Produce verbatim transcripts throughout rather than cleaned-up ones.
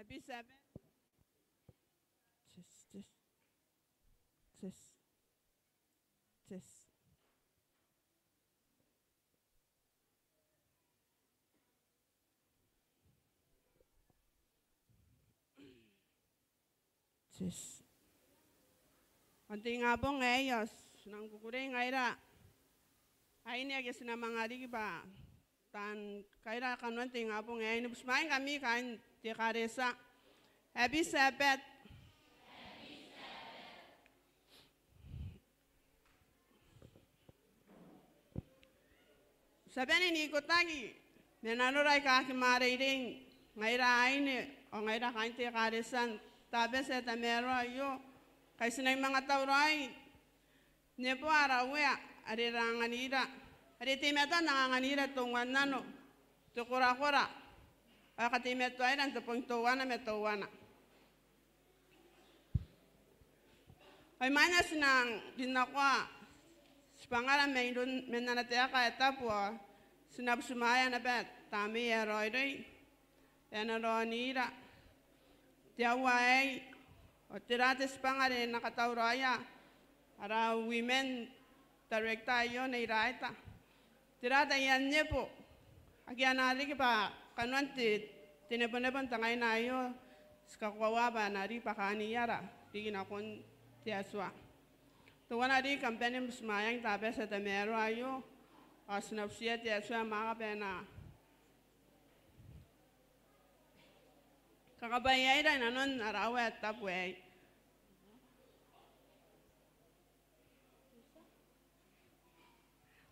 Bishop. Test, test. Test. Test. Test. Ao n te ingabong aei ao ti nang kukurei ngaira aine ake ti na manga riki bwa taan kaira kanoan te ingabong aei ni butimwaeingkami kaain te ekaretia. Happy Sabbath. Ti a bane n ikotaki ma nanora aika aki mwareirei, ngaira aine ao ngaira kaain te ekaretia n Tabati ae tamaroa aio, ngkai ti nang manga tauraoi neboa ara Uea are e anganira, are e teimatoa n anganira te ungannano, te korakora, ao e kateimatoaira n te bong teuana ma teuana. Ao imwain ae ti nang rinnakoa tibwangara mairoun, man ana taeka ae tabu, ao ti na butimwaea naba Tamnei ae Raoiroi ae na raonira te aua aei. Ao tera te tibwanga are e na katauraoia ara women director aio, Nei Raita? Tera taian nebo ake a na riki bwa kanoan te, te nebonebo n te ngaina aio? Ti kakoaua bwa a na riki bwa kaaniara riki nakon te Atua. Teuana riki kam bane ni butimwaeang Tabati ae tamaroa aio, ao ti na butiia te Atua e mwaaka bwa e na kakabwaiaira inanon ara aua ae tabu aei.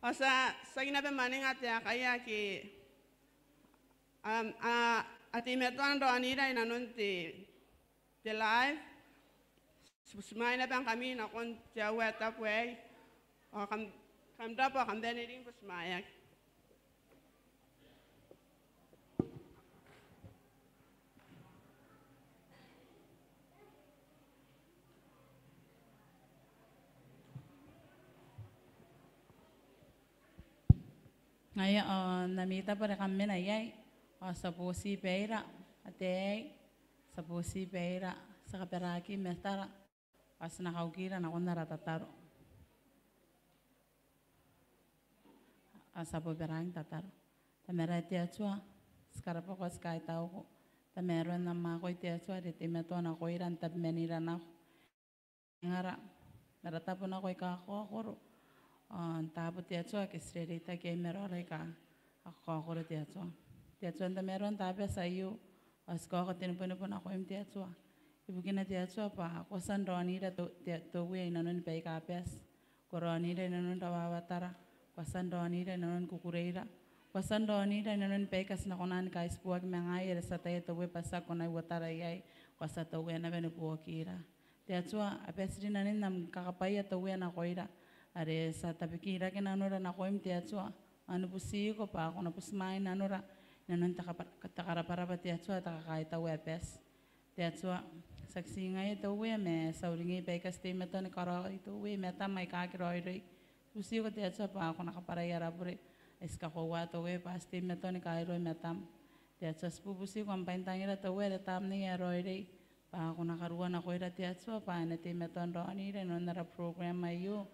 Ao ti a, ti aki naba mwaninga taekaia ake a, a, a teimatoa n raonira inanon te, te live. Ti butimwaea naba ngkami nakon te aua ae tabu aei. Ao kam, kam rabwa, kam bane riki ni butimwaeaki. Ngaia, ao n ami tabo are kam mena iai, ao ti a boti baira ataei, ti a boti baira, ti a kabwaraki matara, ao ti na kaukira nakon ara tataro. Ao ti a bobaraaki n tataro. Tamara te Atua, ti karabwako, ti kaitauko. Tamaroan am akoi te Atua are e teimatoa nakoira n tabemanira nako. Ngara, n ara tabo nako aika kakaokoro. Ao n taabo te Atua ake ti rereitaki iai ma raora aika kakaokoro te Atua. Te Atua n tamaroa n Tabati aio, ao ti kaoka te nebonebo nakoim te Atua. Ibukina te Atua bwa ko a tia n raonira te, te, te Uea inanoni baika bati. Ko raonira inanon rawawatara. Ko a tia n raonira inanon kukureira. Ko a tia n raonira inanon baika ti na kona ni kaitiboaki ma ngaai are ti ataia te Uea bwa ti aki kona n uotara iai. Ko a tia te Uea naba ni buokira. Te Atua, a bati rinanon am kakabwaia te Uea nakoira. Are ti a tabekirake nanora nakoim te Atua. Ao ni butiko bwa ko na butimwaeai nanora inanon te kaba-, te karabwarabwa te Atua, te kakaitau ae bati. Te Atua, tiaki ti ngaia te Uea ma ti a uringi baika ti teimatoa ni karaoi te Uea i matam aika aki raoiroi. Ti butiko te Atua bwa ko na kabwarai ara bure. Ae ti kakoaua te Uea bwa ti teimatoa ni kairua i matam. Te Atua, ti bubutiko am bwaintangira te Uea are Tamnei ae Raoiroi. Bwa ko na karuoa nakoira te Atua bwa a na teimatoa n raonira inanon ara program aio,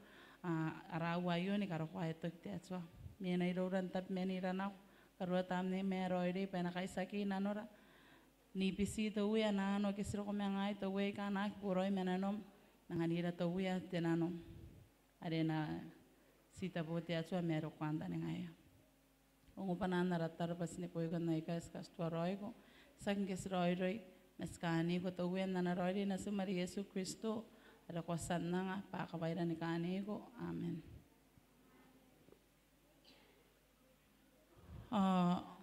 a, ara aua aio ni karokoa e toki te Atua. Mena iroura n tabemanira nako, karuoa Tamneim ae Raoiroi bwa e na kaitiaki nanora. Ni biti te Uea nanon ake ti roko ma ngaai te Uea aika a na aki boraoi ma nanom, n anganira te Uea te nanom. Are e na titebo te Atua ma e roko antaningaia. Ongo bwanaan ara tataro bwa ti neboiko n aika ti katituaraoiko, tiaki ngke ti raoiroi, ma ti kaaniko te Uea n ana raoiroi Natim are Iesu Kristo, are ko a tia n anga bwa a kawaira ni kaaniko. Amen. Ao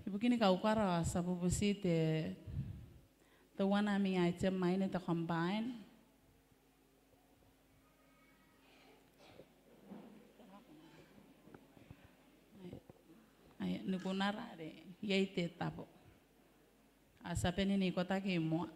ibukin kaukara ao ti a bubuti te teuana ami item aine te combine. Ae, ni kunara are iai te tabo. A ti a bane n ikotaki moa.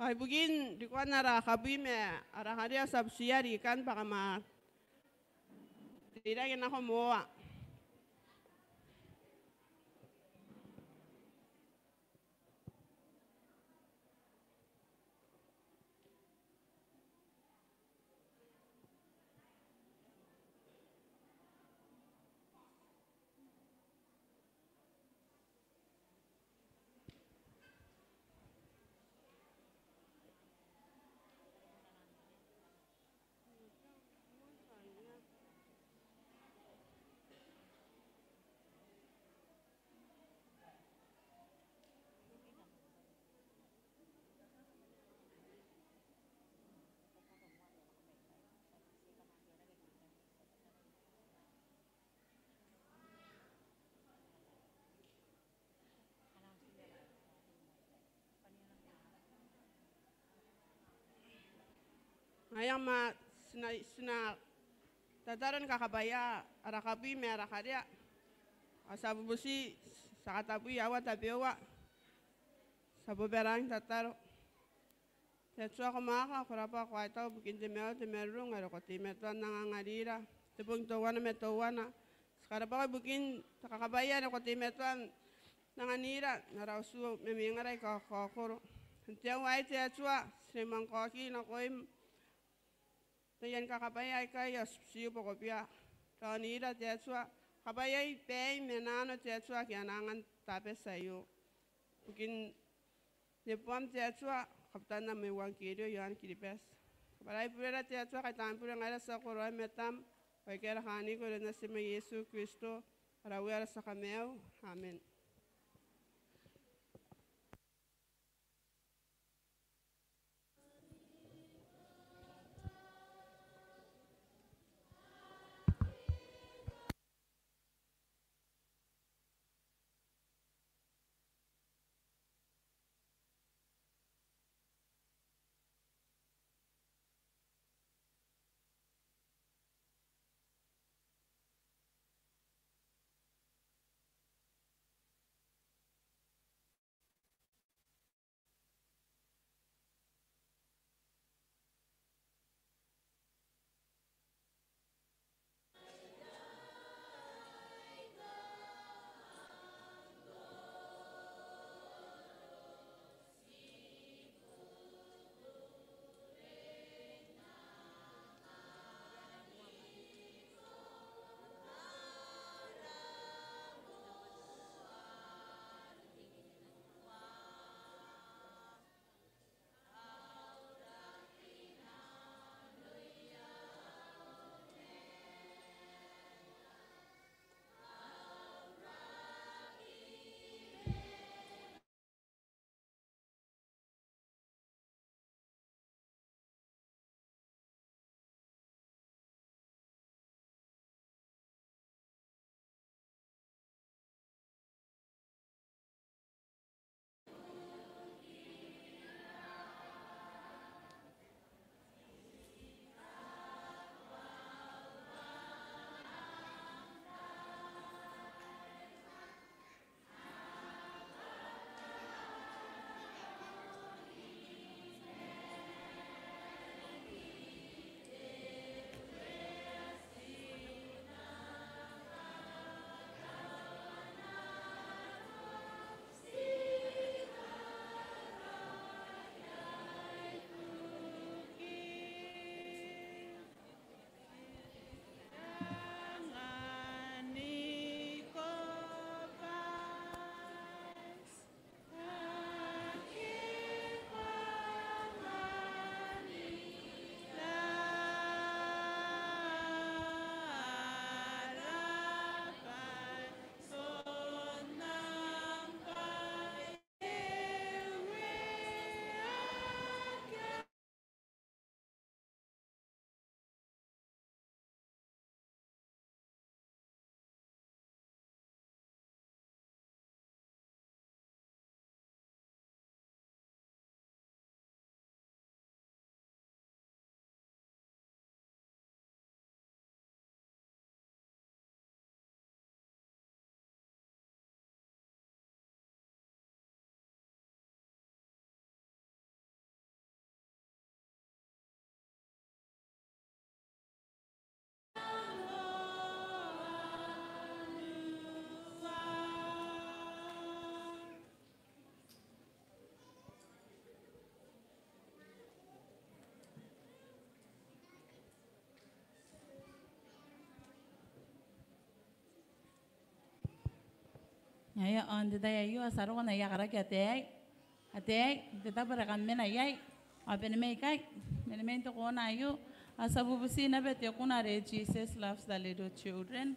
Ao ibukin rikoan ara kabwi ma ara karea, ti a butiia rikan bwa kam a teirake nako moa. Ngaia ma ti na, ti na tataro ni kakabwaia ara kabwi ma ara karea. Ao ti a bubuti, ti a katabwi aua tabeua. Ti a bobaraaki n tataro. Te Atua ko mwaaka, ko rabwa, ko aitau ibukin te maiu, te marurung are ko teimatoa n anganganira. Te bong teuana ma teuana ti karabwako ibukin te kakabwaia are ko teimatoa n anganira n ara utu ma mwengara aika kakaokoro. N te aoa aei te Atua, ti na manga kaoki nakoim taian kakabwaia aikai, ao ti butiiko bwa ko bia raonira te Atua. Kakabwaiai baai ma nano te Atua ake a na angan te Tabati aio. Ibukin neboam te Atua, kabutan am euangkerio i aon Kiribati. Kabwarai burera te Atua, kai taani bure ngaira tia koroa i matam, ao ike ara kaaniko i aran Natim ae Iesu Kristo, ara Uea ao ara tia Kamaiu. Amen. Ngaia, ao n te tai aio ti a roko n aia karaki ataei, ataei, n te tabo are kam mena iai. Ao bane mai ikai, bane mai n te kona aio. Ao ti a bubuti naba te kuna are Jesus Loves the Little Children.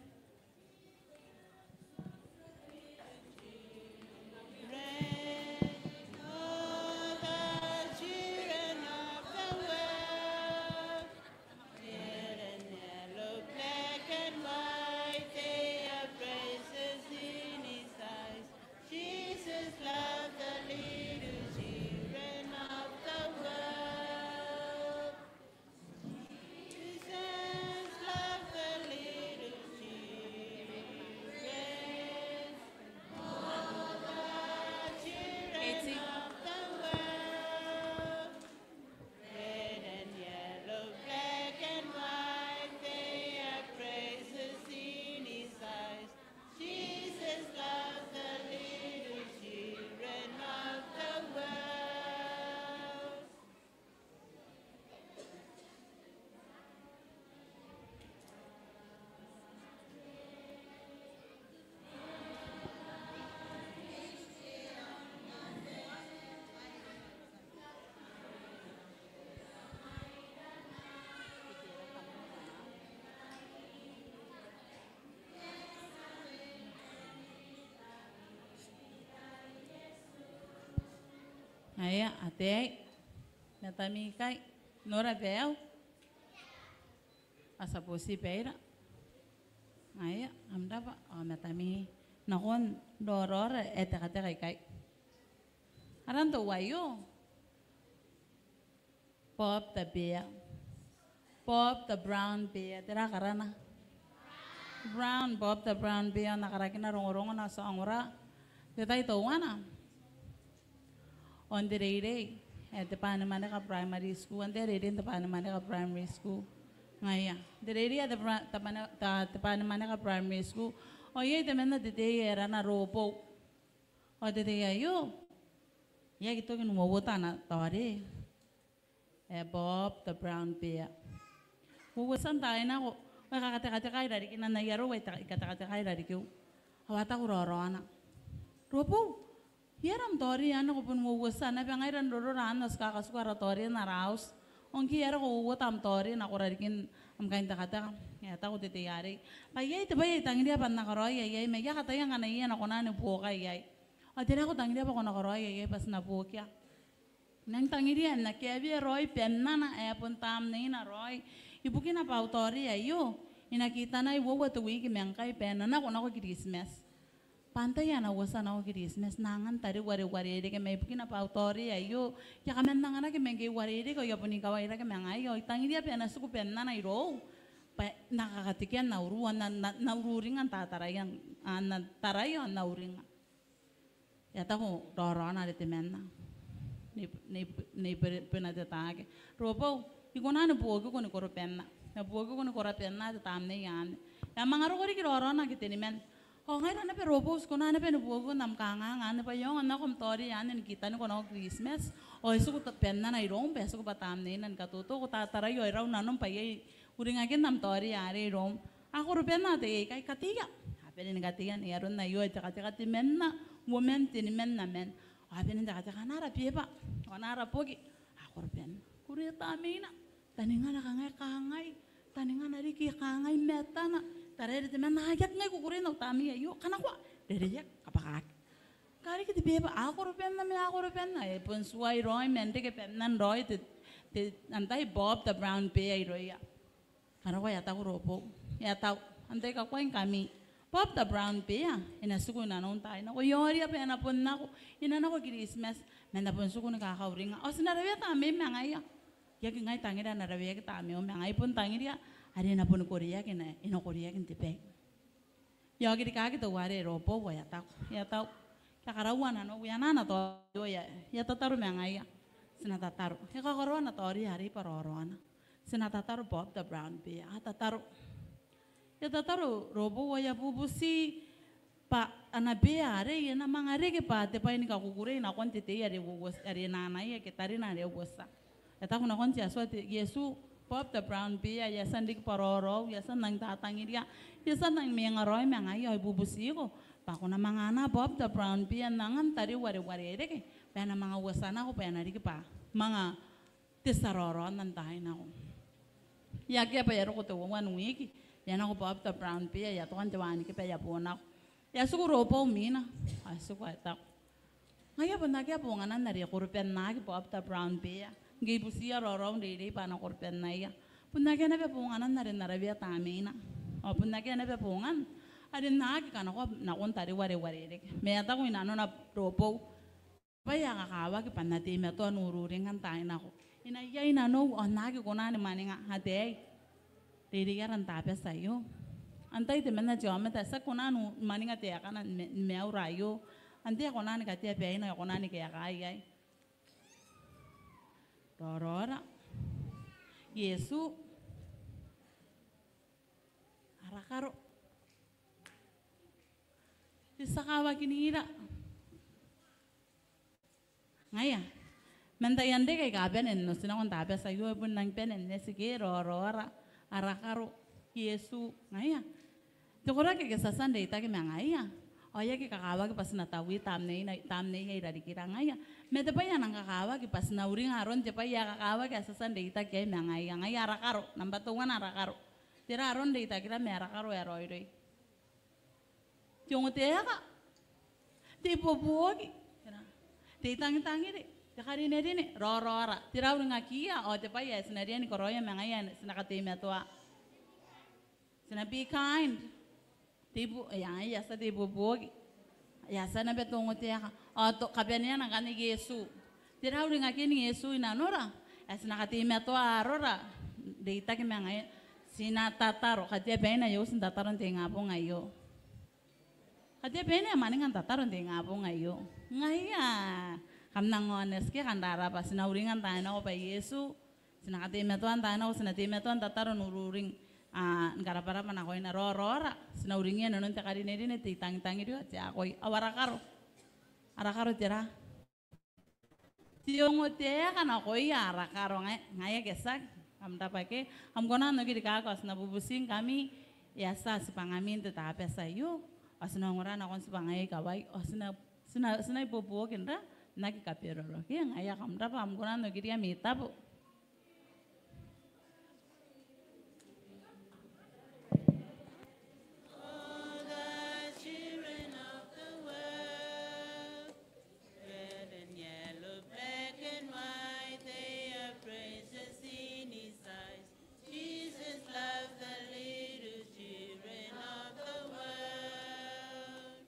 Ngaia, ataei. Matami ikai. Nora bwa e a tia boti baira. Ngaia, am rabwa, ao matami nakon raoraora ae tekateka ikai. Aran teuaio Bob the Bear. Bob the Brown Bear, tera karana? Brown, Bob the Brown Bear, N na karakina rongorongona ao ti a ongora. Te tai teuana ao n te reirei ae Tebwanimaneka Primary School, ao n te reirei n Tebwanimaneka Primary School. Ngaia, n te reirei ae Tebwa-, Tebwane-, Ta-, Tebwanimaneka Primary School. Ao iai temanna te tei ae arana Robou. Ao te tei aio e aki toki n uouota ana taore ae Bob the Brown Bear. Uouotia n taai nako, ao e kakatekateka i rarikin ana iarou, ao e te-, e kakatekateka i rarikiu. Ao a taku raoraona, "Robou, e aera am taore anne, ko bon uouotia naba?" "Ngaira n rorora anne, ti kakatuka ara taore n ara auti." "Ao ngke e aera ko uouota am taore nako rarikin am kaintekateka?" E taku te tei arei, "Bwa iai te bwai ae I tangiria bwa N na karaoia iai, ma I a kataia ngkana iai ae N na kona ni buoka iai." "Ao tera ae ko tangiria bwa ko na karaoia iai bwa ti na buokia?" "I nang tangiria ae N na kaewea raoi bannana ae bon tamneina raoi. Ibukina bwa au taore aio, I na kitanai uoua te wiki ma ngkai bwa e na nako nako Kiritimati. Bwa antai ae na uotia nako Kiritimati? N na angan tariu are uarereke, ma ibukina bwa au taore aio, I a kaman anganaki ma ngke I uarereke, ao I a bon ikawairake ma ngaia. Ao I tangiria bwa e na tiku bannana irou bwa N na kakatekea n na uru, ao N na, N na, N na ururinga n tataraia, a, N na taraia ao N na uringa." E taku raoraona are temanna, Nei, Nei, Nei Bwe-, Bwenatetake, "Robou, I kona ni buokiko ni korobanna. I na buokiko ni korobanna te tamnei anne." E a manga roko riki raoraona ake teniman. "Ao ngaira naba Robou, ti kona naba ni buokiko n am kanganga anne, bwa I aonga n nako am taore anne ni kitaniko nako Kiritimati. Ao e tiku ta-, bannana iroum, bwa e tiku bwa tamneina ni katoto. Ko tataraia ao e rau nanom bwa iai uringakin am taore arei iroum." "A korobanna ataei aikai, kateia." A bane ni kateia, n ai aron aio e tekateka temanna, uoman, teniman, aman. Ao a bane n tekateka, "Anaa ara beba, ao anaa ara boki." "A korobanna." "Kurea tamneina, taningana kangai, kangai, taningana riki kangai matana." "Tara ere temanna, a, I aki ngai kukurei n au tamnei aio, kanakoa." "Rereia, kabwakaki." Karekea te beba, "A korobanna ma a korobanna." E bon tuai raoi man reke bannan raoi te, te, antai, Bob the Brown Bear irouia. Kanakoa, e taku Robou. E taku, "Antai kakuaingkami?" "Bob the Brown Bear e na tiku inanou n taai nako. I aoria bwa e na bon nako, e na nako Kiritimati, ma N na bon tiku ni kakauringa. Ao ti na rawea tamneim ma ngaia." "I aki ngai tangira ae N na raweaki tamneim ma ngaia, I bon tangiria are e na boni koreaki, e na, e na koreaki n te bai." E a okirikaki teuare Robou ao e taku, e taku, "I a karaua nanou, e anaa ana taore aio, I a, I a tataro ma ngaia." "Ti na tataro." E kakaraoa ana taore arei bwa raoraona. "Ti na tataro, Bob the Brown Bear." A tataro. E tataro Robou ao e a bubuti bwa ana bear arei e na manga reke bwa te bwai ni kakukurei nakon te tei are uo-, are e na anaia ke tarina are uotia. E taku nakon te Atua te Iesu, "Bob the Brown Bear, I a tia n riki bwa raoraou, I a tia n nang tatangiria, I a tia n nang mwengaraoi ma ngaia, ao I bubutiko bwa ko na manga anaa Bob the Brown Bear n angan tariu are uarereke, bwa e na manga uotia nako, bwa e na riki bwa manga te tia raoraona n taai nako." E akea bwa e a roko te uoua n wiki, e a nako Bob the Brown Bear, e a toka n te wanikiba, e a bo nako. E a tiku Robou imwina, ao e tiku ao e taku, "Ngaia bon akea bonganan are e korobannaki Bob the Brown Bear, ngke I butiia raoraou n reirei bwa a na korobannaia. Bon akea naba bonganan are N na rawea tamneina. Ao bon akea naba bongan are N na aki kanakoa nakon tariu are uarereke." Ma e taku inanona Robou, "Bwa e a kakawaki bwa N na teimatoa n ururinga n taai nako. E na iai nanou ao N na aki kona ni mwaninga, ataei. Reireiara n Tabati aio. Antai temanna te aomata ae ti aki kona ni mwaninga taekana ni ma-, ni maiura aio? Antai ae kona ni katea baina ao e kona ni kaekaa iai?" Raoraora. Iesu. Ara karo. Te tia kawakinira. Ngaia. Man taian reke aika a bane n oti nakon Tabati aio, e bon nang bane n eti ke? Raoraora. Ara karo. Iesu. Ngaia. Te koraki ake ti a tia n reitaki ma ngaia, ao e aki kakawaki bwa ti na taui tamneina, tamneia i rarikira, ngaia. Ma te bwai ae nang kakawaki bwa ti na uringa aron te bwai ae kakawaki ae ti a tia n reitaki iai ma ngaia. Ngaia ara karo, namba teuana, ara karo. Tera aron reitakira ma ara karo ae raoiroi? Te ongotaeka, te ibuobuoki, tera, te itangitangiri, Te karinerine, raoraora, tera uringakiia, ao te bwai ae ti na riai ni karaoia ma ngaia ae ti na kateimatoa. Ti na be kind. Te ibu-, e, ai, e a tia te ibuobuoki. E a tia naba te ongotaeka. Ao kabaneana ngkanne Iesu. Tera uringakin Iesu i nanora? Ae ti na kateimatoa arora. Reitaki ma ngaia. Ti na tataro. Katea baina aio ti na tataro n te ingabong aio. Katea baina ae mwaninga n tataro n te ingabong aio. Ngaia. Kam na ongo n aski kan raraba. Ti na uringa n taai nako bwa Iesu. Ti na kateimatoa n taai nako, ti na teimatoa n tataro n ururing, a, ni karabwarabwa nakoina, raoraora. Ti na uringiia nanon te karinerine, te itangitangiri ao te akoi. Ao ara karo. Ara karo tera? Te ongotaeka nakoia ara karo, ngaia, ngaia ke tiaki. Kam rabwa ke. Kam kona n okiri kaako, ao ti na bubutingkami. E a tia tibwangami n te Tabati aio. Ao ti na ongora nakon tibwangaia ikawai. Ao ti na, ti na, ti na ibuobuoki n ra, n aki kaberoro. Ke ngaia, kam rabwa, kam kona n okiri ami tabo. All the children of the world, red and yellow, black and white, they are precious in His eyes. Jesus loves the little children of the world.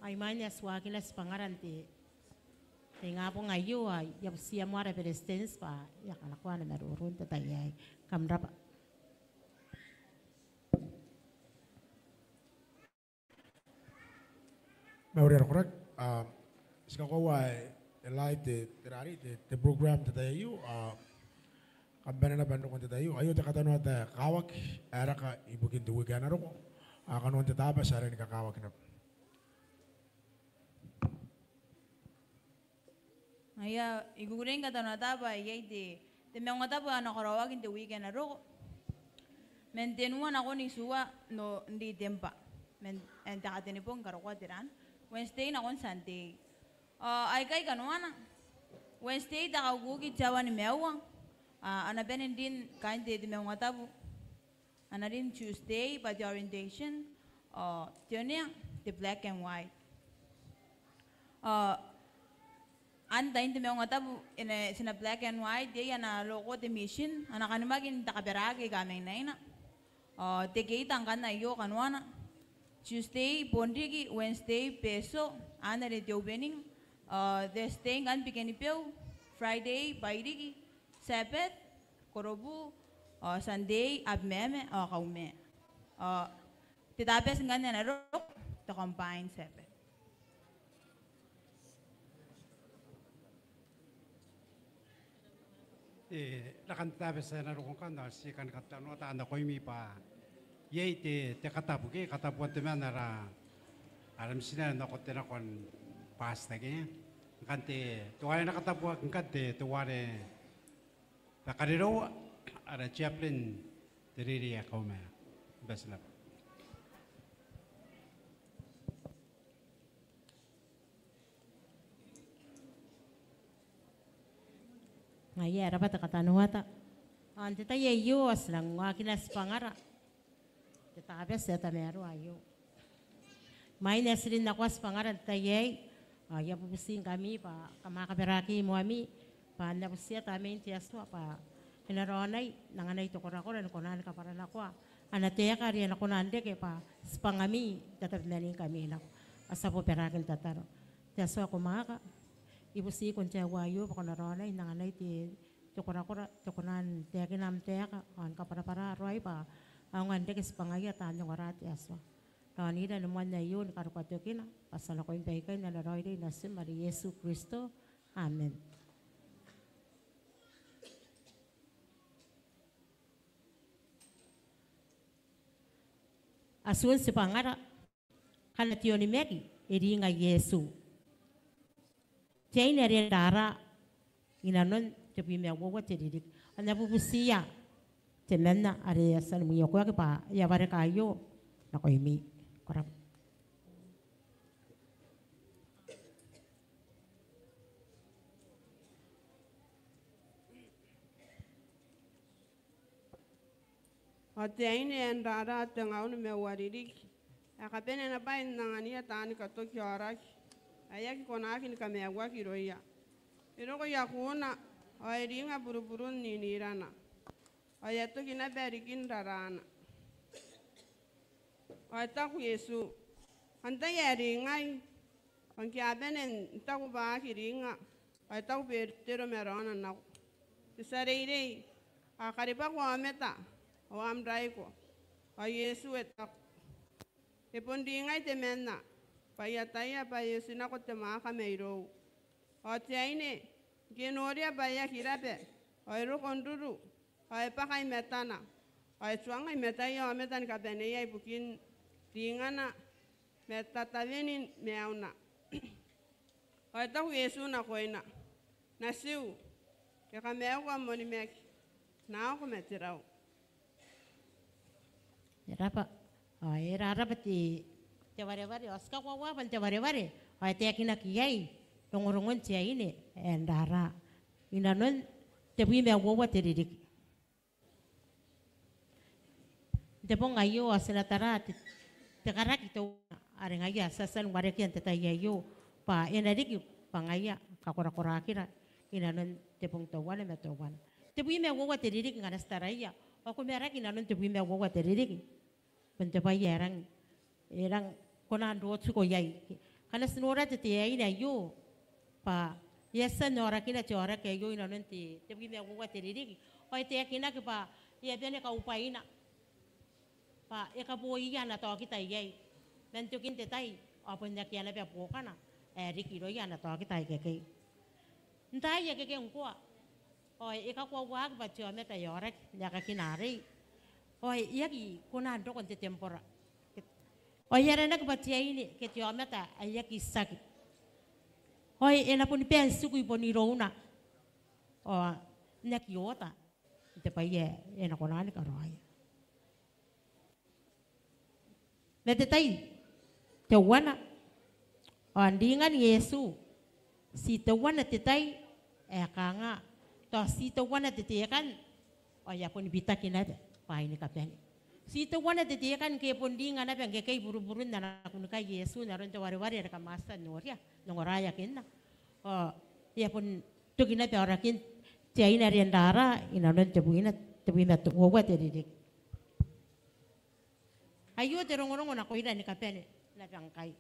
Ai imwain ae ti waakina tibwangara n te, te ingabong aio, ao I a butiia moa ara Beretitenti bwa e a kanakoa ana maroro n te tai aei. Kam rabwa. Mauri ara koraki, a, ti kakoaua ae e laai te, te rari, te, te program n te tai aio, a, kam bane naba n roko n te tai aio. Aio te katanoata ae kakawaki ae raka ibukin te wiki ae na roko. A, kanoan te Tabati a riai ni kakawaki naba. Ngaia, I kukurei ni katanoata bwa iai te, te maungatabu ae na karaoaki n te wiki ae na roko. Man tenua nakon itiua n Ritemba. Man, n te Katenibong karokoa te ran. Wednesday nakon Sunday. Ao aikai kanoana. Wednesday te kaukuki te aoa nimaua. A, ana bane n rin kaain te, te maungatabu. A na rin Tuesday bwa te orientation, ao te onea te black and white. Ao anne tain te maungatabu, e na, ti na black and white, iai ana roko te mission, a na kanimaki n te kabaraki aika mainaina. Ao te keita ngkanne aio kanoana. Tuesday Bonriki, Wednesday Betio, anne are te opening. Ao Thursday ngkanne Bikenibeu, Friday Bairiki, Sabbath Korobu, ao Sunday Abemama ao Kauma. Ao te Tabati ngkanne ae na roko te combined Sabbath. E, rakan te Tabati ae na roko ngkanne, ao ti kan katanoata nakoimi bwa iai te, te katabu ke, katabuan temanna ara, ara mitinare nako te, nakon pastor ke. Ngkanne te, teuare e na katabuaki ngkanne te, teuare Bakarerou, ara chaplain, te reirei ae Kauma. Bati naba. Ngaia, e rabwa te katanoata. Ao n te tai aio, ao ti nang waakina tibwangara. Te Tabati ae tamaroa aio. Imwain ae ti rin nakoa tibwangara n te tai aei, ao I a bubutingkami bwa kam a kabwaraki moami, bwa N na butiia Tamnein te Atua bwa e na raonai n anganai te korakora ni kona ni kabwaranakoa ana taeka are e na kona n reke bwa tibwangami n tatabemaningkami nako. Ao ti a bobaraaki n tataro. Te Atua ae ko mwaaka, I butiko n te aoa aio bwa ko na raonai n anganai te te korakora, te kona n taekina am taeka, ao ni kabwarabwara raoi bwa a aonga n reke tibwangaia taan ongora te Atua. Raonira ni moan aio ni karokoa tokina, bwa ti a nakoim baikai n ana raoiroi Natim are Iesu Kristo. Amen. Atun tibwangara. Ngkana te onimaki e ringa Iesu. Te aine are e rara inanon tebwi ma uoua te ririki. Ao N na bubutiia temanna are e a tia ni mwiokoaki bwa e a wareka aio nakoimi. Ko rabwa. Ao te aine ae n raraa tengaun ma uaririki ae kabanea naba n angania taani katoki aoraki ae aki konaki ni kamaiuaki irouia. E roko i akuuna, ao e ringa buruburun ninirana, ao e a toki naba rikin raraana. Ao e taku Iesu, antai ae ringai? Ao ngke a bane n taku bwa a aki ringa, ao e taku Betero ma raona nako, te tia reirei, a karibwako aomata ao am raiko. Ao Iesu e taku, e bon ringai temanna, bwa I ataia bwa e oti nako te mwaaka mairou. Ao te aine, ngke e noria bwa e aki raba, ao e roko n ruru, ao e bwaka i matana, ao e tuangnga i mataia aomata ni kabaneia ibukin ringana ma tatawenin maiuna. Ao e taku Iesu nakoina, natiu, ke kamaiuko am onimaki, naoko ma te rau. E raba, ao e raraba te, te wareware, ao ti kakoaua bwa n te wareware ao e taekinaki iai rongorongon te aine ae n raraa inanon tebwi ma uoua te ririki. N te bong aio ao ti na tara te, te karaki teuana are ngaia ti a tia ni warekia n te tai aio bwa e na riki bwa ngaia kakorakoraakira inanon te bong teuana ma teuana. Tebwi ma uoua te ririki ngkana ti taraia, ao ko maraki inanon tebwi ma uoua te ririki. Bon te bwai ae e rang, e rang kona n rotiko iai. Ngkana ti nora te, te aine aio bwa e a tia n aorakina te aoraki aio inanon te, tebwi ma uoua te ririki, ao e taekinaki bwa e a bane kaubwaina, bwa e kaboia ana taokita iai. Man tokin te tai ao bon akea naba buokana ae riki irouia ana taokita ikekei. N taai akekei ngkoa ao e kakoauaki bwa te aomata ae aoraki n aekakina arei ao e aki kona n roko n te tembora, ao e aranaki bwa te aine ke te aomata ae aki tiaki. Ao e na boni bae n tiku i bon irouna ao n aki oota n te bwai ae e na kona ni karaoia. Ma te tai teuana ao n ringan Iesu, ti teuana te tai ae kanga tao ti teuana te tekan ao e a boni bitaki naba bwaai ni kabane. Ti teuana te tekan ngke e bon ringa naba ngkekei buruburun ana kunnikai Iesu n aron te wareware are kam a tia n noria n ongoraeakinna. Ao e a bon toki naba aorakin te aine are n raraa inanon tebwina, tebwi ma uoua te ririki. Aio te rongorongo nakoira ni kabane naba ngkai.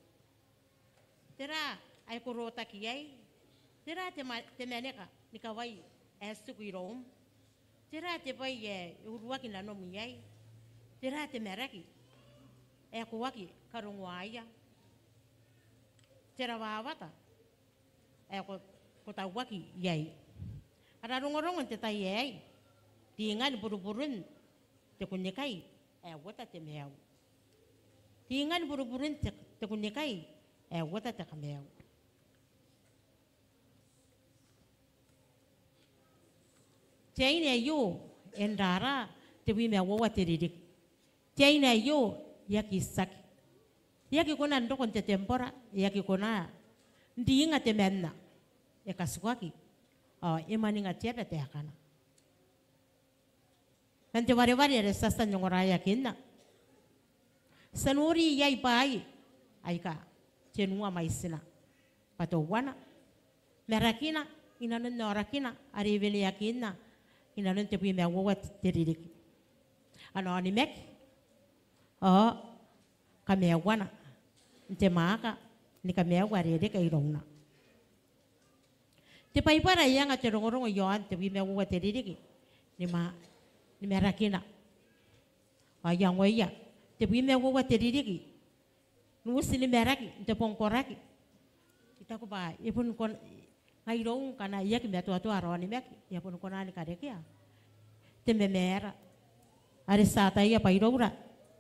Tera ae ko rotaki iai? Tera te ma-, te maneka ni kawai ae tiku iroum? Tera te bwai ae e uruaki nanom iai? Tera te maraki ae ko aki karongoaia? Te rawawata ae ko, ko tauaki iai? Ara rongorongo n te tai aei, ringan buruburun te kunnikai ae uota te maiu. Ringan buruburun te, te kunnikai ae uota te kamaiu. Te aine aio e n raraa tebwi ma uoua te ririki. Te aine aio e aki tiaki. E aki kona n roko n te tembora, e aki kona n ringa temanna. E katukaki ao e mwaninga te aba taekana. Man te wareware are ti a tia n ongoraeakinna, ti a nori iai bwaai aika tenua mwaitina. Bwa teuana, marakina inanon aorakina are e weneakinna inanon tebwi ma uoua te ririki. Ana onimaki ao kamaiuana n te mwaaka ni kamaiu are e reke irouna. Te Baibara e anga te rongorongo iaon tebwi ma uoua te ririki ni ma-, ni marakina. Ao iangoia tebwi ma uoua te ririki n uti ni maraki n te bong koraki. I taku bwa e bon kon-, ngai irou ngkana I aki matoatoa ara onimaki, e a bon kona ni karekea te mamaara are ti ataia bwa iroura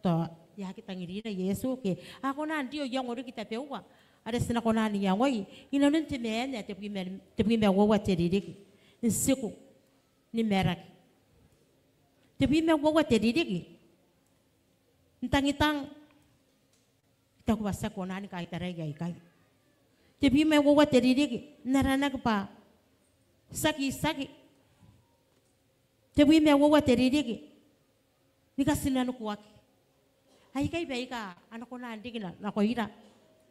tao e aki tangirira Iesu ke a kona n rio iango riki tabeua are ti na kona n iangoi inanon te maan ae tebwi ma, tebwi ma uoua te ririki n tiku ni maraki. Tebwi ma uoua te ririki n tangitang. I taku bwa ti aki kona ni kaitarai aikai. Tebwi ma uoua te ririki n aranaki bwa tiaki, tiaki. Tebwi ma uoua te ririki Aika ti na nikuaki. Aikai baika a na kona n riki na, nakoira.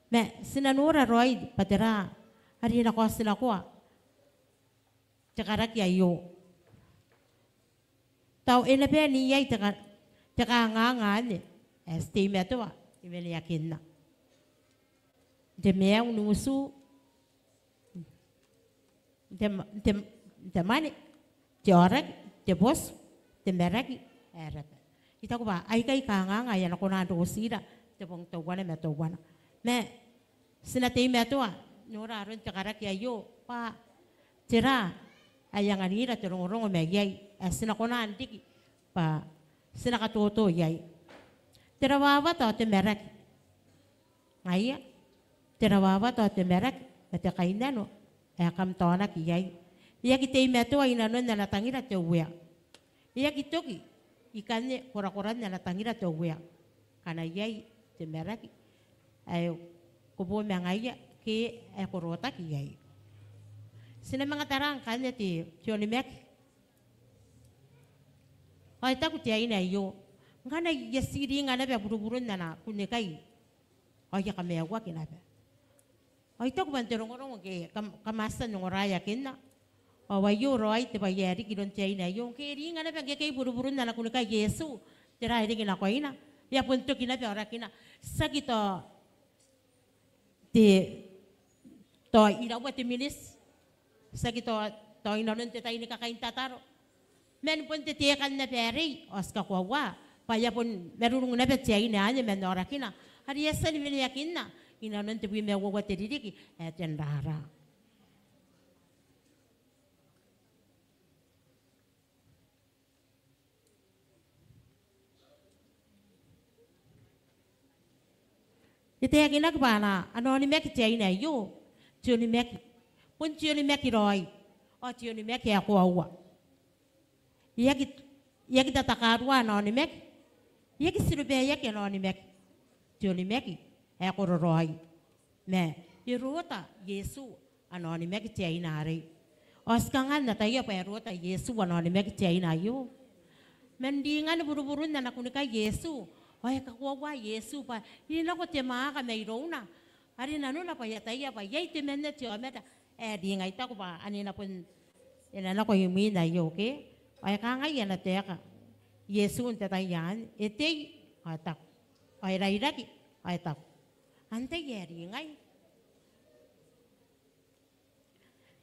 Ma ti na nora raoi bwa tera are e na kaotinakoa te karaki aio. Tao e na bae n iai te ka-, te kanganga anne ae ti teimatoa ni weneakinna. Te maiu n utu, te ma-, te, te mwane, te aoraki, te botu, te maraki ae raba. I taku bwa aikai kanganga aika a na kona n rotira te bong teuana ma teuana. Ma ti na teimatoa n nora aron te karaki aio bwa tera ae e anganira te rongorongo mai iai ae ti na kona n riki bwa ti na katoto iai. Te rawawata ao te maraki. Ngaia, te rawawata ao te maraki ma te kainnano ae kam taonaki iai. E aki teimatoa i nanon ana tangira te Uea. E aki toki ikanne korakoran ana tangira te Uea ngkana iai te maraki ae ko bo ma ngaia ke ae ko rotaki iai. Ti na manga tara ngkanne te, te onimaki. Ao e taku te aine aio, ngkana e a tii ringa naba buruburun ana kunnikai, ao e a kamaiuaki naba. Ao I taku bwa n te rongorongo ngke kam-, kam a tia n ongoraeakinna. Ao aio raoi te bwai ae riki iroun te aine aio, ngke e ringa naba ngkekei buruburun ana kunnikai Iesu, tera ae riki nakoina? E a bon toki naba aorakina. Tiaki tao te, tao iraua te miniti. Tiaki tao, tao i nanon te tai ni kakaintataro. Man bon te tekan naba arei, ao ti kakoaua bwa e a bon marurung naba te aine anne man aorakina are e a tia ni weneakinna i nanon tebwi ma uoua te ririki ae ten rara. E taekinaki bwa ana, ana onimaki te aine aio, te onimaki. Bon te onimaki raoi, ao te onimaki ae koaua. E aki, e aki tatakarua ana onimaki, e aki tirobaeaki ana onimaki. Te onimaki ae kororaoi. Ma e rota Iesu ana onimaki te aine arei. Ao ti kanga n ataia bwa e rota Iesu ana onimaki te aine aio? Man ringan buruburun ana kunnikai Iesu, ao e kakoaua Iesu bwa e nako te mwaaka mairouna. Are nanona bwa e ataia bwa iai temanna te aomata ae ringa. I taku bwa ane e na bon, e na nako imwin aio ke. Ao e kangai ana taeka Iesu n te tai anne, e tei ao e taku, ao e rairaki ao e taku, antai ae ringai?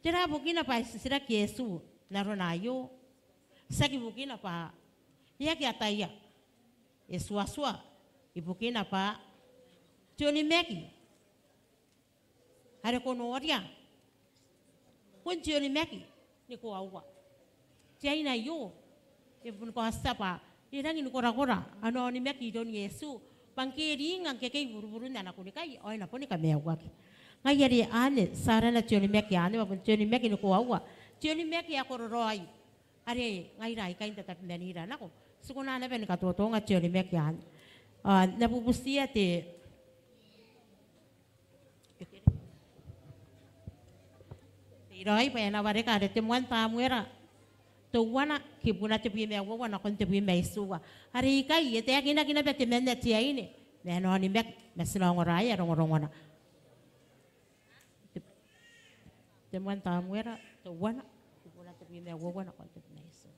Tera bukina bwa e titiraki Iesu n arona aio? Tiaki bukina bwa e aki ataia. E tuatua ibukina bwa te onimaki are ko noria, bon te onimaki ni koaua. Te aine aio, e boni kaotia bwa e rangi ni korakora ana onimaki iroun Iesu, bwa ngke e ringa ngkekei buruburun ana kunnikai, ao e na boni kamaiuaki. Ngaia are anne, ti arana te onimaki anne, bwa bon te onimaki ni koaua. Te onimaki ae kororaoi. Are ngaira aikai n tatabemanira nako, ti kona naba ni katotonga te onimaki anne. Ao N na bubutiia te, te iraoi bwa e na wareka are te moan Tamuera teuana, kibuna tebwi ma uoua nakon tebwi ma itiua. Are ikai e taekinaki naba temanna te aine ma ana onimaki, ma ti na ongoraea rongorongona. Te, te moan Tamuera teuana, kibuna tebwi ma uoua nakon tebwi ma itiua.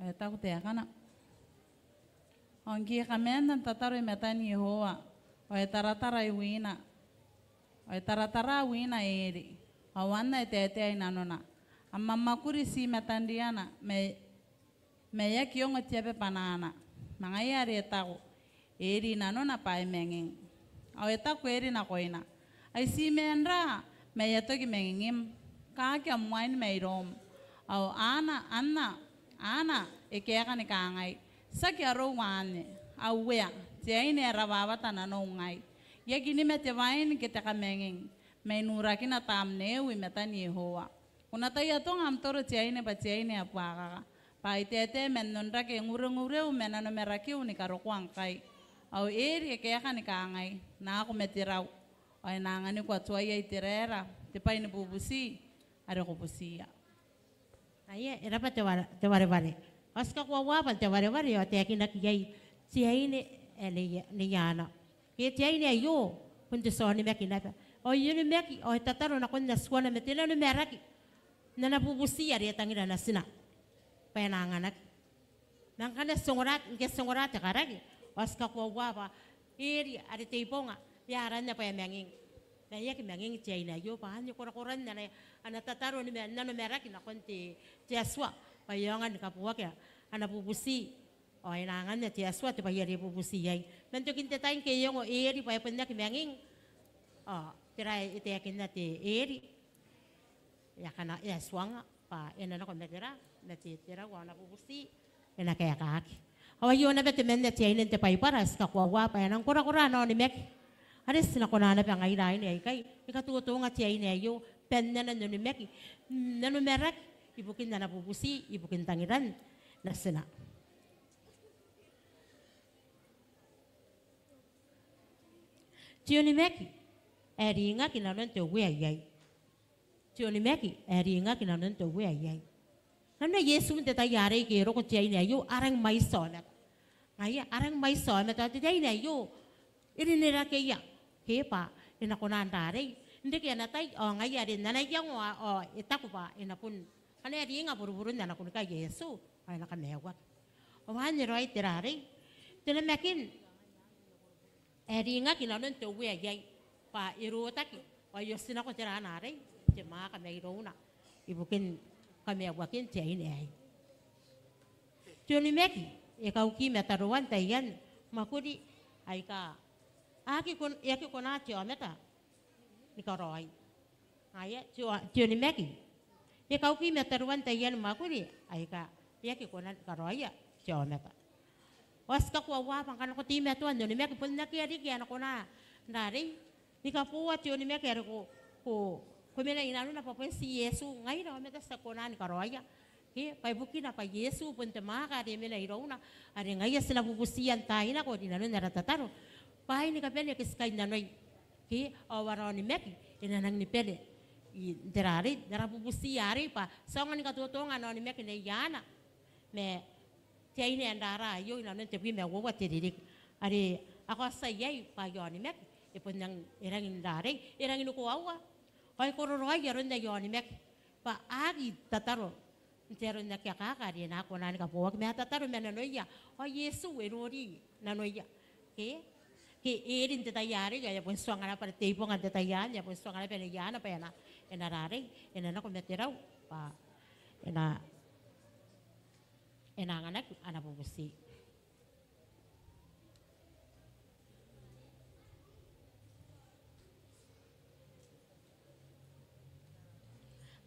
Ao e taku taekana. Ao ngke e kamanna n tataro i matan Iehova, ao e taratara i wina, ao e taratara wina Eli, ao anna e taetae i nanona. A mwamwakuri ti i matanriana, ma e, ma e aki ongo te aba bwanaana. Ma ngaia are e taku Eli i nanona bwa e manging. Ao e taku Eli nakoina, ai ti maan ra, ma e a toki mangingim? Kaaki am wain mairoum. Ao Ana, anna, Ana e kaeka ni kangai, tiaki arou anne. Ao uea, te aine ae rawawata nanou ngai. E aki nima te wain ke te kamanging, ma I nurakina tamneiu i matan Iehova. Ko na tai atonga am toro te aine bwa te aine ae buakaka, Bwa I taetae man onrake n uringuriu ma nanomarakiu ni karokoa ngkai. Ao Eri e kaeka ni kangai, N na ako ma te rau, ao e na anganiko Atuaia Iteraera te bwai ni bubuti are ko butiia. Aia, e raba te ware-, te wareware. Ao ti kakoaua bwa n te wareware ao e taekinaki iai te aine ae Nei, Nei Ana. Ke te aine aio bon te tia onimaki naba. Ao e onimaki, ao e tataro nakon Atuana ma te nanomaraki n ana bubuti are e tangira natina bwa e na anganaki. Ma ngkana ti ongora, ngke ti ongora te karaki, ao ti kakoaua bwa Eri are te ibonga, e aranna bwa e manging. Ma e aki manging te aine aio, bwa anne korakoran ana, ana tataro ni ma-, nanomaraki nakon te, te Atua, bwa e aonga ni kaboaki ana bubuti. Ao e na anganna te Atua te bwai are e bubuti iai. Man tokin te tai ngke e ongo Eri bwa e bon aki manging, ao tera ae e taekinna te Eri? E a kana, e a tuangnga bwa e na nako ma tera, ma te, te rau ao ana bubuti e na kaekaaki. Ao aio naba temanna te aine n te Baibara ae ti kakoaua bwa e nang korakora ana onimaki. Are ti na kona naba ngaira aine aikai ni katotonga te aine aio, bwa e na onimaki, nanomaraki ibukin ana bubuti, ibukin tangiran natina. Te onimaki ae ringaki nanon te Uea iai. Te onimaki ae ringaki nanon te Uea iai. Nanona Iesu n te tai arei ngke e roko te aine aio, a rangi mwaiti aomata. Ngaia, a rangi mwaiti aomata, ao te aine aio e rinerakeia, ke bwa e na kona n rarei n reke ana tai, ao ngaia are n ana iango ao e taku bwa e na bon, ngkana e ringa buruburun ana kunnikai Iesu ao e na kamaiuaki. Ao anne raoi te rarei, te namakin ae ringaki nanon te Uea iai, bwa e rotaki ao e otinako tera, ana arei, te mwaaka mairouna ibukin kamaiuakin te aine aei. Te onimaki e kauki mataroan taian mwakuri aika aki kon-, e aki kona te aomata ni karaoi. Ngaia, te o-, te onimaki e kauki mataroan taian mwakuri aika e aki kona ni karaoia te aomata. Ao ti kakoaua bwa ngkana ko teimatoa n onimaki, bon akea riki ae na kona n rarei ni kaboa te onimaki are ko, ko, ko mena i nanona, bwa bon ti Iesu, ngaira aomata ti aki kona ni karaoia. Ke, bwa ibukina bwa Iesu bon te mwaaka are e mena irouna, are ngaia ti na bubutia n taai nako rinanon ara tataro bwaai ni kabane ake ti kainnanoi. Ke, ao ara onimaki e na nangi ni bane n te rarei, n ara bubuti arei, bwa ti aonga ni katotonga ana onimaki Nei Ana ma te aine ae n rara aio inanon tebwi ma uoua te ririki. Are a kaotia iai bwa aia onimaki e bon nang, e rangi n rarei, e rangi ni koaua. Ao e kororaoi aron aia onimaki bwa a aki tataro n te aro n aki akaka are e na aki kona ni kaboaki, ma a tataro ma nanoia. Ao Iesu e nori nanoia. Ke, ke Eri n te tai arei ao e a bon tuanga naba, te ibonga n te tai anne e a bon tuanga naba Nei Ana bwa e na, e na rarei, e na nako ma te rau bwa e na, e na anganaki ana bubuti.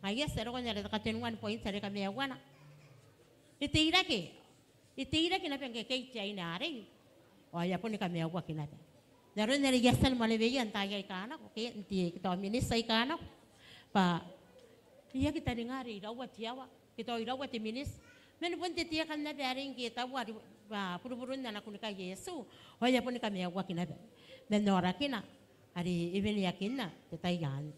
Ngaia ti a roko n ara kateniua ni point are kamaiuana. E teirake, e teirake naba ngkekei te aine arei ao e a boni kamaiuaki naba. N aron are I a tia ni mwaneweia n taai aika nako, ke n te, ke tao miniti aika nako, bwa e aki taninga are iraua te aoa ke tao iraua te miniti. Man bon te, te aeka naba arei ngke e taua are, bwa buruburun ana kunnikai Iesu ao e a boni kamaiuaki naba. Man aorakina are e weneakinna te tai anne.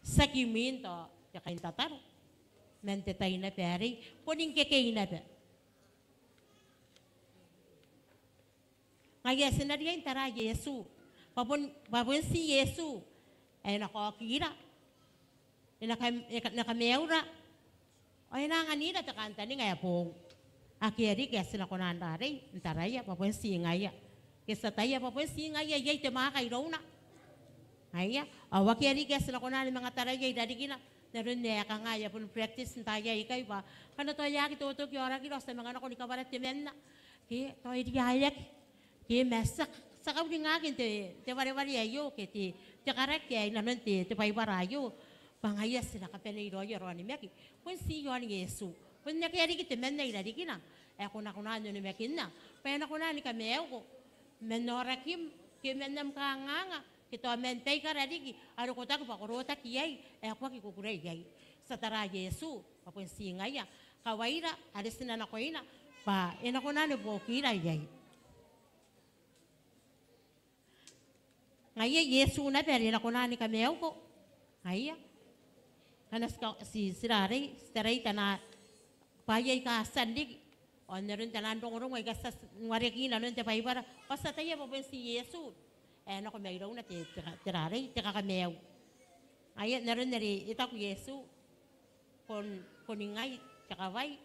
Tiaki imwin tao te kaintataro, man te tai naba arei, boni ngkekei naba. Ngaia ti na riai n tara Iesu bwa bon, bwa bon ti Iesu ae e na kaokira, e na kam-, e na kamaiura, ao e na anganira te kantaninga ae boou. Akea riki ae ti na kona n rarei n taraia bwa bon ti ngaia. Ke ti ataia bwa bon ti ngaia ae iai te mwaaka irouna. Ngaia, ao akea riki ae ti na kona ni manga taraia i rarikina, n aron ae kanga e a boni practice n taai aikai bwa ngkana tao e aki totoki aorakira ao ti a manga nako ni kawara temanna. Ke tao e riaeaki. Ke ma ti a, ti a kauringaki n te, te wareware aio ke te, te karaki ae inanon te, te Baibara aio. Bwa ngaia ti na kabanei raoi ara onimaki bon ti i aon Iesu. Bon akea riki temanna i rarikina ae ko na kona n onimakinna bwa e na kona ni kamaiuko. Man aorakim ke man am kanganga ke tao man baikara riki are ko taku bwa ko rotaki iai ae ko aki kukurei iai. Ti a tara Iesu bwa bon ti ngaia kawaira are ti na nakoina bwa e na kona ni buokira iai. Ngaia Iesu naba are e na kona ni kamaiuko. Ngaia. Ngkana ti ka-, ti, ti rarei, ti tarai taian bwai aika a tia n riki. Ao n aron taian rongorongo aika ti a tia n wareki i nanon te Baibara. Ao ti ataia bwa bon ti Iesu ae nako mairouna te, te ka-, te rarei, te kakamaiu. Ngaia n aron are e taku Iesu. Ko n-, ko ningai te kawai,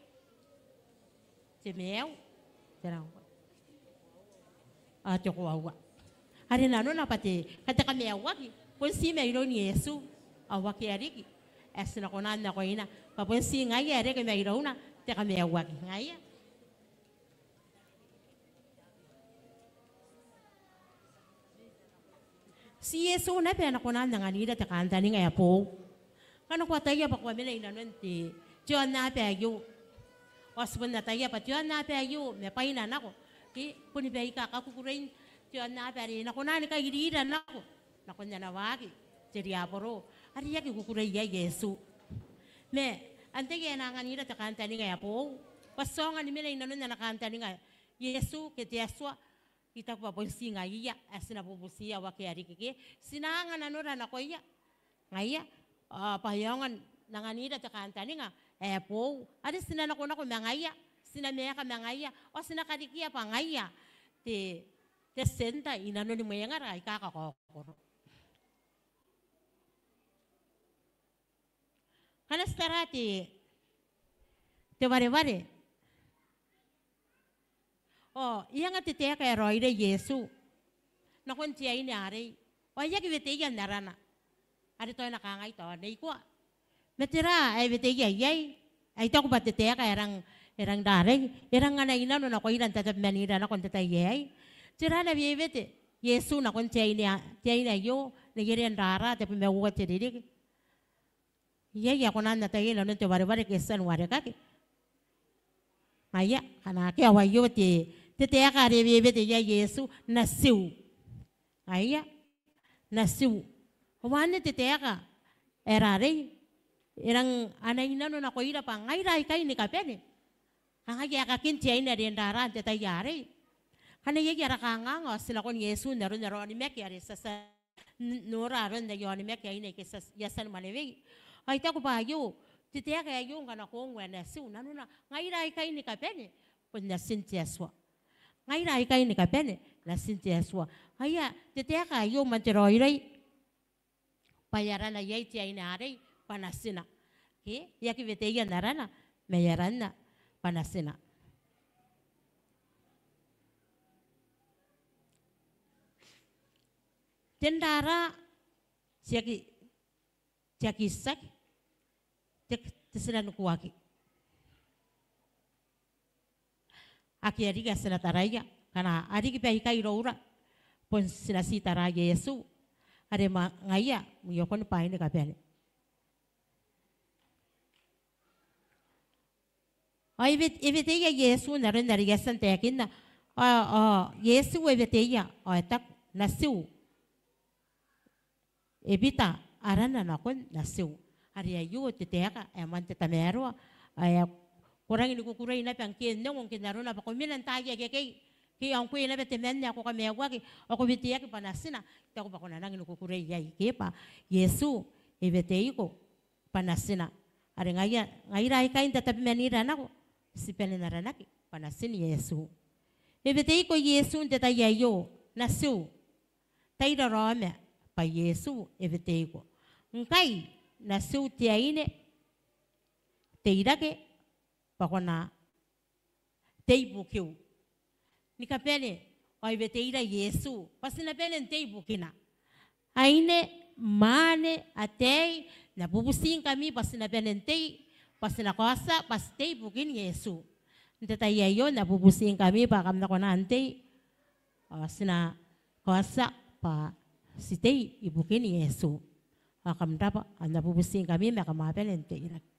te maiu, te rang-, ao te koaua. Are nanona bwa te, ka te kamaiuaki, bon ti mairoun Iesu, ao akea riki ae ti na kona n nakoina, bwa bon ti ngaia ae reke mairouna te kamaiuaki. Ngaia. Ti Iesu naba ae na kona n anganira te kantaninga ae boou. Ngkana ko ataia bwa ko a mena i nanon te, te aonnaba aio. Ao ti bon ataia bwa te aonnaba aio, ma bwaina nako. Ke, boni baika kakukurein te aonnaba are e na kona ni kairira nako. Nakon ana waaki te riaboro. Are e aki kukurei iai Iesu. Ma, antai ae na anganira te kantaninga ae boou. Bwa ti aonga ni mena i nanon ana kantaninga Iesu ke te Atua. I taku bwa bon ti ngaiia, ae ti na bubutiia ao akea riki ke. Ti na anga nanora nakoia. Ngaia, ao bwa e aonga n anganira te kantaninga ae boou. Are ti na nakonako ma ngaia, ti na maeka ma ngaia, ao ti na karikia bwa ngaia te, te centre i nanoni mwengara aika kakaokoro. Ngkana ti tara te, te wareware. Ao, e anga te taeka ae raoiroi Iesu nakon te aine arei. Ao e aki weteia n arana. Are tao e na kangai tao neikoa. Ma tera ae weteia iai? Ae I taku bwa te taeka ae rang, e rang rarei, e rang anai nano nakoira n tatabemanira nako n te tai aei. Tera ana wewete Iesu nakon te aine a-, te aine aio, neiere n rara, tebwi ma uoua te ririki. Iai ae kona n ataia i nanon te wareware ke ti a warekaki? Ngaia, ngkana akea ao aio te, te taeka are e wewete iai Iesu, natiu. Ngaia, natiu. Ao anne te taeka ae rarei, e rang anai nano nakoira bwa ngaira aikai ni kabane. Kangai aekakin te aine are n rara n te tai arei. Ngkana iai ara kanganga ao ti nakon Iesu n aron ara onimaki are ti a tia n, n nora aron aia onimaki aine aike ti a, I a tia ni mwanewei. Ao I taku bwa aio, te taeka aio ngkana ko ongo ae natiu, nanona, ngaira aikai ni kabane, bon natin te Atua. Ngaira aikai ni kabane, natin te Atua. Ngaia, te taeka aio man te raoiroi. Bwa e arana iai te aine arei, bwa natina. Ke, e aki weteia n arana, ma e aranna, bwa natina. Te n rara, ti aki, ti aki tiaki, te, te tinanikuaki. Akea riki ae ti na taraia, ngkana a riki baikai iroura, bon ti na ti tara Iesu, are ma ngaia, mwiokon bwaai ni kabane. Ao e wet-, e weteia Iesu n aron are I a tia n taekinna, ao, ao Iesu e weteia, ao e taku, natiu. E bita arana nakon natiu. Are aio te taeka ae moan te tamaroa ae ko rangi ni kukurei naba ngke n ongo ngke n arona bwa ko mena n taai akekei. Ke ao ngkoe naba temanna ae ko kamaiuaki ao ko weteaki bwa natina. I taku bwa ko na rangi ni kukurei iai ke bwa Iesu e weteiko bwa natina. Are ngaia, ngaira aikai n tatabemanira nako, ti bane n aranaki bwa natin Iesu. E weteiko Iesu n te tai aio, natiu. Tai raraoma bwa Iesu e weteiko. Ngkai natiu te aine, teirake bwa ko na tei ibukiu. Ni kabane, ao e weteira Iesu bwa ti na bane n tei ibukina. Aine, mwaane, ataei, N na bubutingkami bwa ti na bane n tei, bwa ti na kaotia bwa ti tei ibukin Iesu. N te tai aio N na bubutingkami bwa kam na kona n tei. Ao ti na kaotia bwa ti tei ibukin Iesu. Ao kam rabwa, ao N na bubutingkami ma kam a bane n teirake.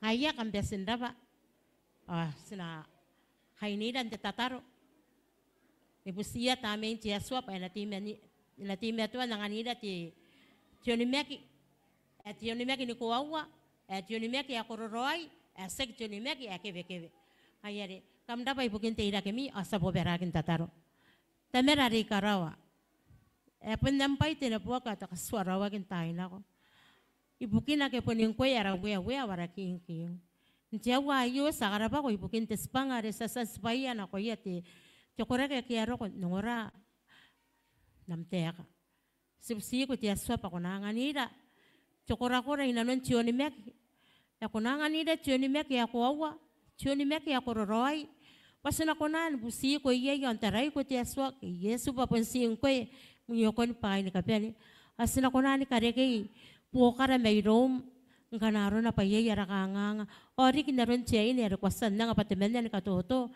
Ngaia, kam bati n rabwa. Ao ti na kainira n te tataro. E butiia tamnein te Atua bwa e na teimatoa, e na teimatoa n anganira te, te onimaki. Ae te onimaki ni koaua, ae te onimaki ae kororaoi, ae tiaki te onimaki ae kewekewe. Ngaia are, kam rabwa ibukin teirakemi, ao ti a bobaraaki n tataro. Tamara are i karawa, ae bon am bwai te neboaki ao te katituaraoaki n taai nako. Ibukina ake boni ngkoe ara Uea, Uea, ao ara King, King. N te aoa aio ti a karabwako ibukin te tibwanga are ti a tia n tibwaia nakoia te, te koraki ake a roko n ongora n am taeka. Ti butiiko te Atua bwa ko na anganira te korakora i nanon te onimaki. Ae ko na anganira te onimaki ae koaua, te onimaki ae kororaoi. Bwa ti na kona ni butiiko iai ao n taraiko te Atua ke Iesu bwa bon ti ngkoe mwiokon bwaai ni kabane. Ao ti na kona ni karekei buokara mairoum ngkana arona bwa iai ara kanganga. Ao riki n aron te aine are ko a tia n anga bwa temanna ni katoto.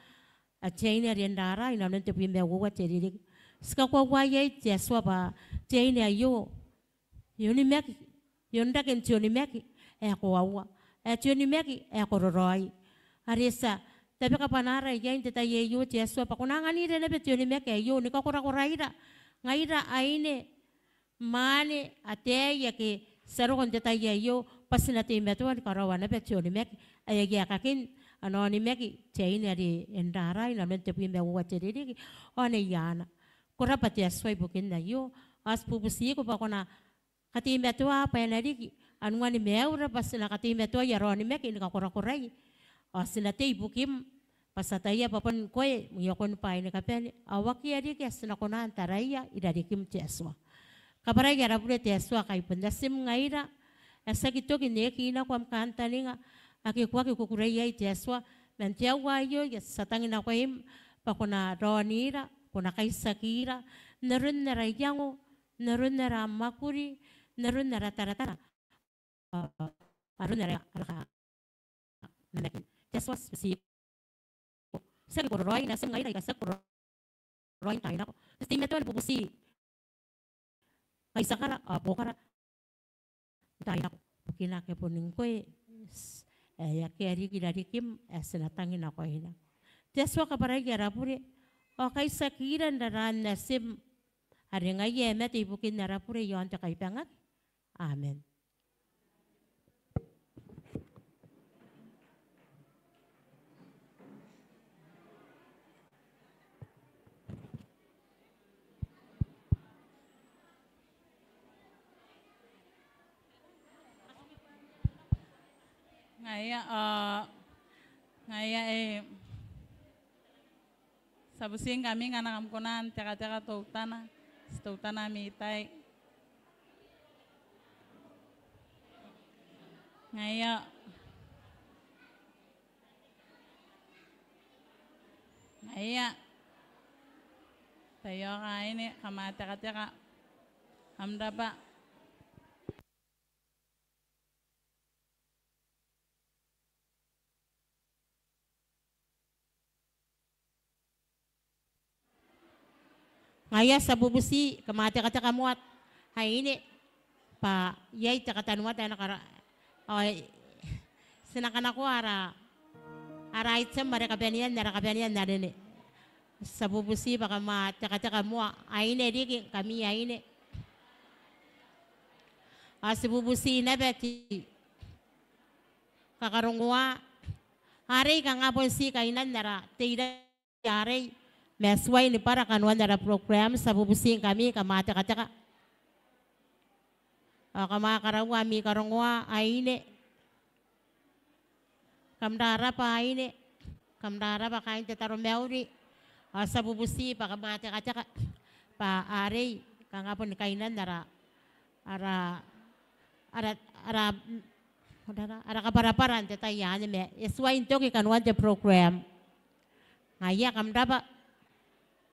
Ao te aine are e na raraa i nanon tebwi ma uoua te ririki. Ti kakoaua iai te Atua bwa te aine aio e onimaki, e onrake n te onimaki ae koaua, ae te onimaki ae kororaoi. Are ti a tabeka bwanaara iai n te tai aio te Atua bwa ko na anganira naba te onimaki aio ni kakorakoraira ngaira aine, mwaane, ataei ake ti a roko n te tai aio, bwa ti na teimatoa ni karaoa naba te onimaki ae aia aekakin ana onimaki te aine are e na raraa i nanon tebwi ma uoua te ririki ao neiaana. Ko rabwa te Atua ibukin aio, ao ti bubutiiko bwa ko na kateimatoa bwa e na riki anuan maiura bwa ti na kateimatoai ara onimaki ni kakorakorai. Ao ti na tei ibukim bwa ti ataia bwa bon ngkoe mwiokon bwaai ni kabane. Ao akea riki ae ti na kona n taraia i rarikim te Atua. Kabwarai ara bure te Atua, kai bon natim ngaira ae ti aki toki n eki nako am kantaninga ake ko aki kukurei iai te Atua. Ma n te aoa aio ae ti a tangi nakoim bwa ko na raonira, ko na kaitiakira n aron ara iango, n aron ara mwakuri, n aron ara taratara, ao aron ara, ara kanamaki. Te Atua, ti bubutiiko. Ti aki kororaoi natim ngaira aika ti aki kororaoi n taai nako. Ti teimatoa ni bubuti kaitiakara ao buokara n taai nako. Ibukina ake boni ngkoe ae akea riki i rarikim ae ti na tangi nakoina. Te Atua, kabwarai ara bure ao kaitiakira n raraan natim, are ngaia e mate ibukin ara bure i aon te kaibangaki. Amen. Ngaia, ao ngaia e, ti a butiingkami ngkana kam kona n tekateka teutana, ti teutana ami tai. Ngaia. Ngaia. Taiaoka aine, kam a tekateka. Kam rabwa. Ngaia ti a bubuti, kam a tekateka moa aine, bwa iai te katanoata ae na kara, ao ti na kanakoa ara, ara item are kabanean, ara kabanean aine. Ti a bubuti bwa kam a tekateka moa aine riki, ngkami aine. Ao ti bubuti naba te kakarongoa arei, kanga bon ti kainan ara teirake arei, ma e tuai ni bwara kanoan ara program. Ti a bubuti ngkami, kam a tekateka. Ao kam a karaua ami karongoa aine. Kam rarabwa aine, kam rarabwa kaain te taromauri. Ao ti a bubuti bwa kam a tekateka bwa arei, kanga bon kainan ara, ara, ara, ara, ara kabwarabwara n te tai anne, ma e tuai n toki kanoan te program. Ngaia, kam rabwa.